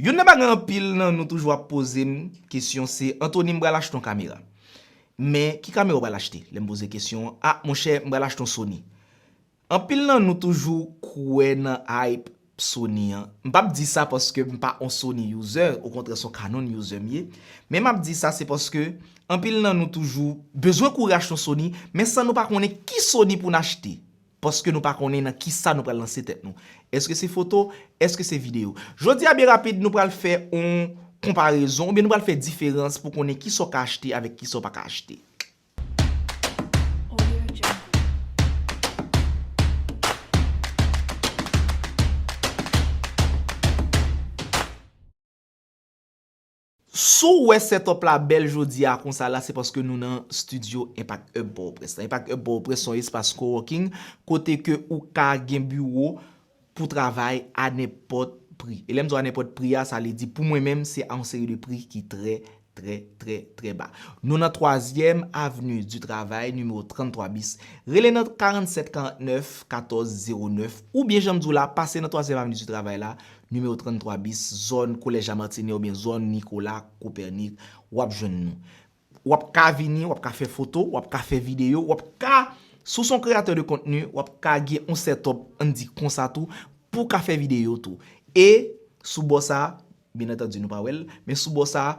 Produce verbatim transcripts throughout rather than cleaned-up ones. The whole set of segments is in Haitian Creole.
Youn nan bagay anpil nan nou toujou ap poze m kesyon se, Anthony, m pral achte yon kamera. Men, ki kamera w pral achte? Lè m poze kesyon an, a, monchè, m pral achte yon Sony. Anpil nan nou toujou kwè nan hype Sony an. M p ap di sa paske m pa yon Sony user, okontrè, se yon Canon user m ye. Men m ap di sa se paske anpil nan nou toujou bezwen kouri achte yon Sony, men san nou pa konnen ki Sony pou n achte. Paske nou pa konnen nan kisa nou pral lanse tèt nou. Èske se foto? Èske se videyo? Jodi a, byen rapid, nou pral fè yon konparezon, oubyen nou pral fè diferans pou konnen kisa w ka achte avèk kisa w pa ka achte. Si w wè setup la bèl jodi a konsa la, se paske nou nan studio Impact Hub Port-au-Prince. Impact Hub Port-au-Prince se yon espas coworking kote ke ou ka gen biwo pou travay a nenpòt pri. E lè m di w a nenpòt pri a, sa vle di pou mwen menm, se a yon seri de pri ki trè, trè, trè, trè ba. Nou nan twazyèm Avenue du Travail, nimewo tranntwa bis. Rele nan karanntsèt karannèf katòz zewo nèf, oubyen jan m di w la, pase nan twazyèm Avenue du Travail la, nimewo tranntwa bis, zòn Kolèj Lamartine oubyen zòn Nicolas Copernic, w ap jwenn nou. W ap ka vini, w ap ka fè foto, w ap ka fè videyo, w ap ka, si w se yon kreyatè de kontni, w ap ka gen yon setup, ann di konsa tou, pou w ka fè videyo tou. E sou bò sa, byen antandi nou pa wè l, men sou bò sa,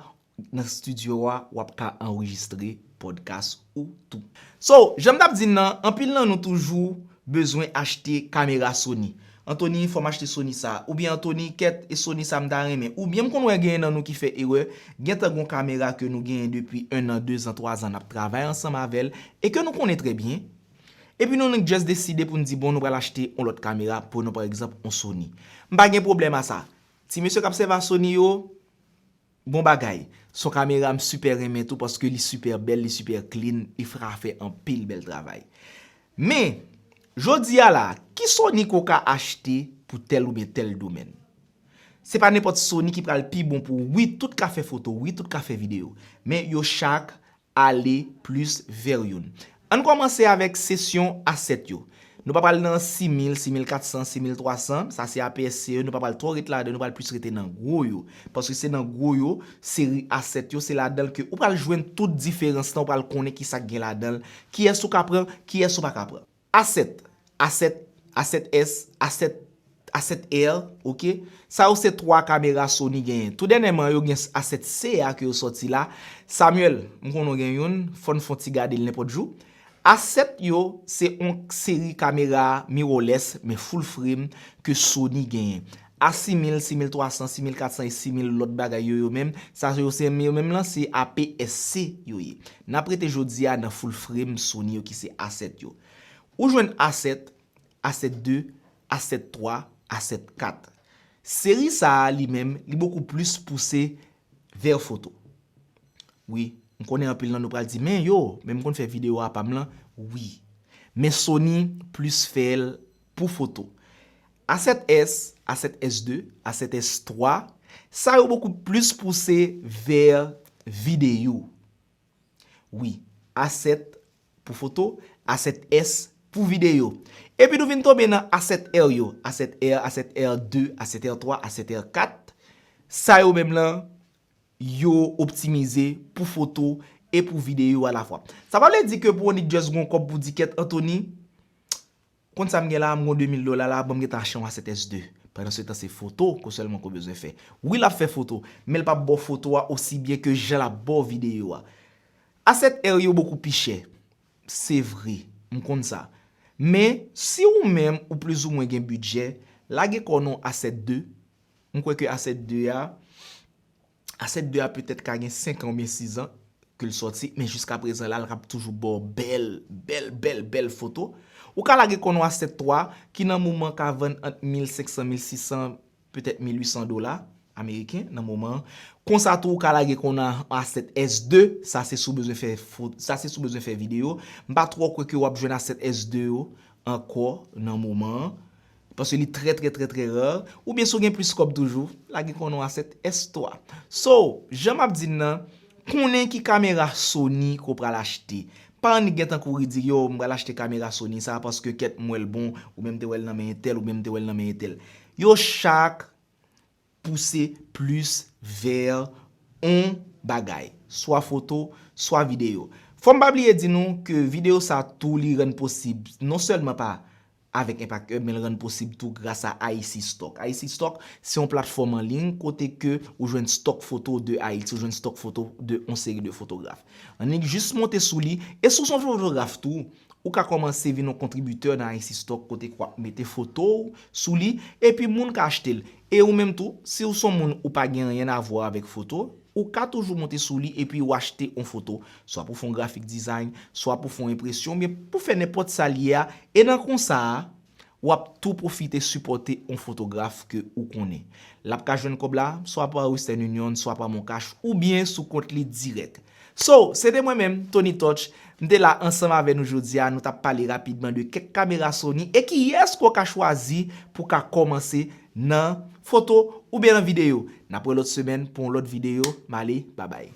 nan estidyo a, w ap ka anrejistre podcast ou tou. So, jan m t ap di n nan, anpil nan nou toujou bezwen achte kamera Sony. Anthony, fò m achte Sony sa. Oubyen Anthony, kèt, e Sony sa m ta renmen. Oubyen m konn wè genyen nan nou ki fè erè, gentan gon kamera ke nou genyen depi en an, de zan, twa zan n ap travay ansanm avè l, e ke nou konnen trè byen. Epi nou, nou just deside pou n di, bon, nou pral achte yon lòt kamera, pou nou, pa egzanp, yon Sony. M pa gen pwoblèm a sa. Ti mesye k ap sèvi a Sony yo, bon bagay. Se yon kamera m sipè renmen tou paske li sipè bèl, li sipè clean, li ka fè anpil bèl travay. Men, jodi a la, ki Sony ke w ka achte pou tèl oubyen tèl domèn? Se pa nenpòt Sony ki pral pi bon pou ou. Wi, tout ka fè foto, wi, tout ka fè videyo. Men yo chak ale plis vè youn. Ann kòmanse avèk sesyon A sèt yo. Nou pa pral nan sis mil, sis mil kat san, sis mil twa san, sa se A P S C yo, nou pa pral twò ret ladan, nou pral plis rete nan gwo yo. Paske se nan gwo yo, seri A sèt yo, se ladan l ke ou pral jwenn tout diferans lan, ou pral konnen kisa k gen ladan l, kiyès ou ka pran, kiyès ou pa ka pran. A sèt, A sèt, A sèt S, A sèt, A sèt R, oke? Sa yo se twa kamera Sony genyen. Tou dènyèman, yo gen A sèt C a ke yo sòti la. Samuel, m konnen w gen youn, fò n fè yon ti gade l nenpòt jou. A sèt yo, se yon seri kamera mirrorless, men full frame ke Sony genyen. A sis mil, sis mil twa san, sis mil kat san e sis mil lòt bagay yo, yo menm, sa yo se yo menm lan, se A P S C yo ye. N ap rete jodi a nan full frame Sony yo ki se A sèt yo. Ou jwenn A sèt, A sèt de, A sèt twa, A sèt kat. Seri sa a li menm, li bokou plis pouse vè foto. Wi, m konnen anpil nan nou pral di, men yo, men m konn fè videyo a pa m lan. Wi. Men Sony plis fè l pou foto. A sèt S, A sèt S de, A sèt S twa, sa yo bokou plis pouse vè videyo. Wi, A sèt pou foto, A sèt S pou videyo. Epi nou vin tonbe nan A sèt R yo, A sèt R, A sèt R de, A sèt R twa, A sèt R kat. Sa yo menm lan, yo optimize pou foto e pou videyo alafwa. Sa pa vle di ke pou w annik just gon kòb pou di kèt Anthony, konn sa m gen la, m gon de mil dola la, ban m gentan achte yon A sèt S de. Pandan se tan se foto ke sèlman ke w bezwen fè. Wi, l ap fè foto, men l p ap ba w foto a osi byen ke jan l ap ba w videyo a. A sèt R yo bokou pi chè. Se vre, m konn sa. Men, si ou menm ou plizoumwen gen bidjè, lage kò w nan A sèt de. M kwè ke A sèt de a, A sèt de a petèt ka gen senk an oubyen sis an ke l sòti, men jiskaprezan la, l ap toujou ba w bèl, bèl, bèl, bèl foto. Ou ka lage kò w nan A sèt twa, ki nan moman ka vann ant mil senk san, mil sis san, petèt mil uit san dola ameriken nan moman an. Konsa tou, ou ka lage kò w nan A sèt S de, sa se si w bezwen fè fo-, sa se si w bezwen fè videyo. M pa twò kwè ke w ap jwenn A sèt S de yo ankò nan moman an. Paske li trè, trè, trè, trè rare. Oubyen si w gen plis kòb toujou, lage kò w nan A sèt S twa. So, jan m ap di n nan, konnen ki kamera Sony ke w pral achte. Pa annik gentan kouri di, yo, m pral achte kamera Sony sa, paske kèt m wè l bon, oubyen m te wè l nan men entèl, oubyen m te wè l nan men entèl. Yo chak pouse plis vè yon bagay, swa foto, swa videyo. Fò m pa bliye di nou ke videyo sa tou li rann posib non sèlman pa avèk Impact Hub, men l rann posib tou gras a Haïti Stock. Haïti Stock se yon platfòm an liy kote ke ou jwenn stock foto de Ayiti, ou jwenn stock foto de yon seri de fotograf. Annik jis monte sou li, e si w se yon fotograf tou, ou ka kòmanse vin yon kontribitè nan Haïti Stock kote ke w ap mete foto w sou li, epi moun ka achte l. E ou menm tou, si w se yon moun ou pa gen anyen a vwa avèk foto, ou ka toujou monte sou li epi w achte yon foto, swa pou fè yon grafik dizayn, swa pou fè yon enpresyon, oubyen pou fè nenpòt sa l ye a, e nan konsa a, w ap tou pwofite sipòte yon fotograf ke ou konnen. L ap ka jwenn kòb la, swa pa Western Union, swa pa MonCash, oubyen sou kont li dirèk. So, se te mwen menm, Tony Touch, m te la ansanm avè nou jodi a, nou t ap pale rapidman de kèk kamera Sony e kiyès ke w ka chwazi pou ka kòmanse nan foto oubyen nan videyo. N ap wè lòt semèn pou yon lòt videyo. M ale, babay.